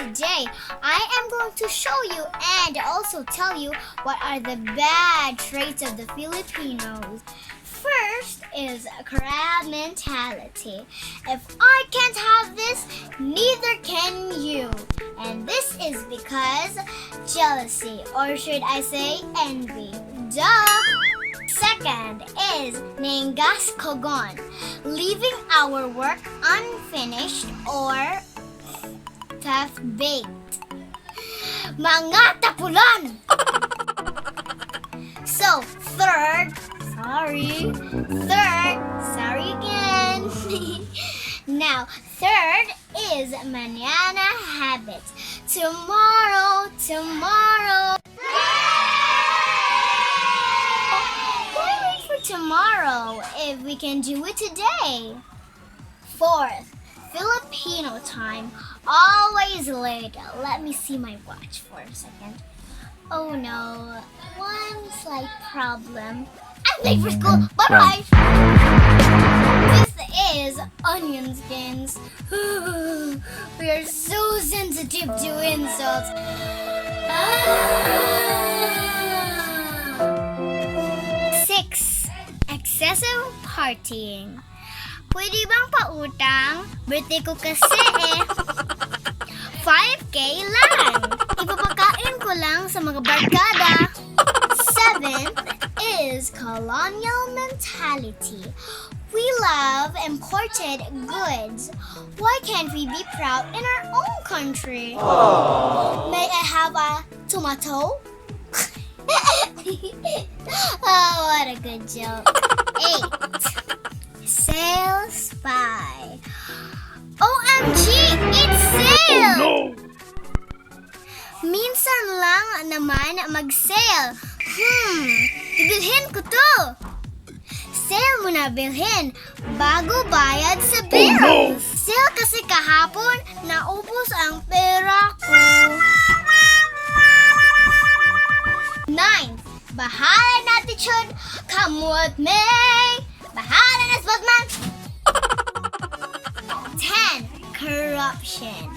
Today, I am going to show you and also tell you what are the bad traits of the Filipinos. First is crab mentality. If I can't have this, neither can you. And this is because jealousy, or should I say envy. Duh! Second is ningas kogon, leaving our work unfinished or half-baked. Mga tapulan! So, third, sorry, third, sorry again. Now, third is mañana habit. Tomorrow, tomorrow. Why wait for tomorrow if we can do it today? Fourth, Filipino time. Always late. Let me see my watch for a second. Oh no, one slight problem. I'm late for school. Bye bye. Fifth is onion skins. We are so sensitive to insults. Ah. Six, excessive partying. Pwede bang pautang? Birthday ko kasi eh. 5K lang. Ipapakain ko lang sa mga barkada. Seventh is colonial mentality. We love imported goods. Why can't we be proud in our own country? May I have a tomato? Oh, what a good joke. Eight, sale spy. OMG! It's sale! No! Minsan lang naman mag-sale. Bibilhin ko to. Sale muna bilhin bago bayad sa bills. Sale kasi kahapon, naubos ang pera ko. Ninth, bahala na, attitude, come what may. Bahala na, Batman. 10, corruption.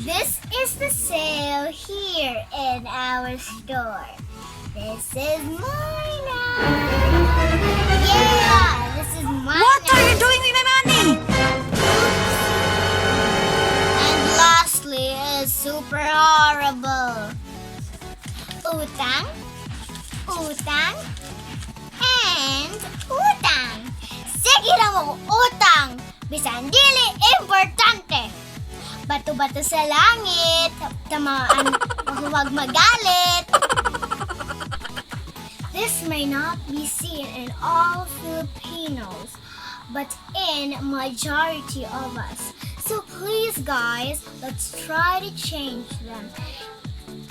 This is the sale here in our store. This is mine now. Yeah, this is mine What now. Are you doing with my money? And lastly is super horrible. Utang, utang, and utang. Sige lang mo utang. Bisan dili importante. Bato-bato sa langit. Tamaan, huwag magalit. This may not be seen in all Filipinos, but in majority of us. So please, guys, let's try to change them.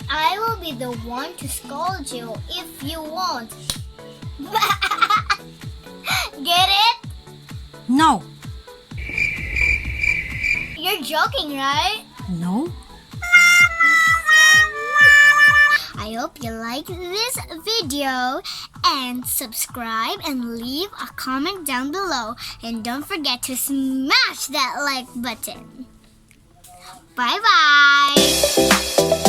I will be the one to scold you if you won't. Get it? No. You're joking, right? No. I hope you like this video and subscribe and leave a comment down below. And don't forget to smash that like button. Bye bye.